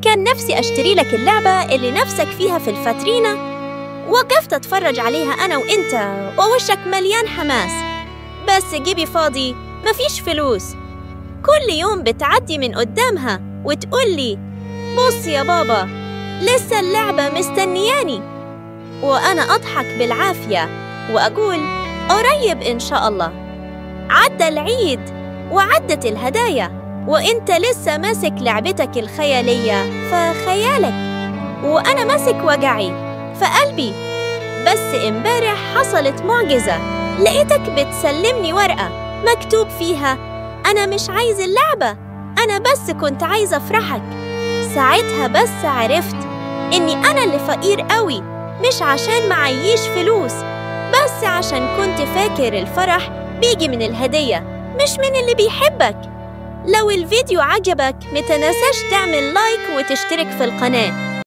كان نفسي أشتري لك اللعبة اللي نفسك فيها في الفاترينا. وقفت أتفرج عليها أنا وإنت ووشك مليان حماس، بس جيبي فاضي، مفيش فلوس. كل يوم بتعدي من قدامها وتقولي بص يا بابا لسه اللعبة مستنياني، وأنا أضحك بالعافية وأقول قريب إن شاء الله. عدى العيد وعدت الهدايا وإنت لسه ماسك لعبتك الخيالية فخيالك، وأنا ماسك وجعي فقلبي. بس امبارح حصلت معجزة، لقيتك بتسلمني ورقة مكتوب فيها أنا مش عايز اللعبة، أنا بس كنت عايزة أفرحك. ساعتها بس عرفت إني أنا اللي فقير قوي، مش عشان معيش فلوس، بس عشان كنت فاكر الفرح بيجي من الهدية مش من اللي بيحبك. لو الفيديو عجبك متنساش تعمل لايك وتشترك في القناة.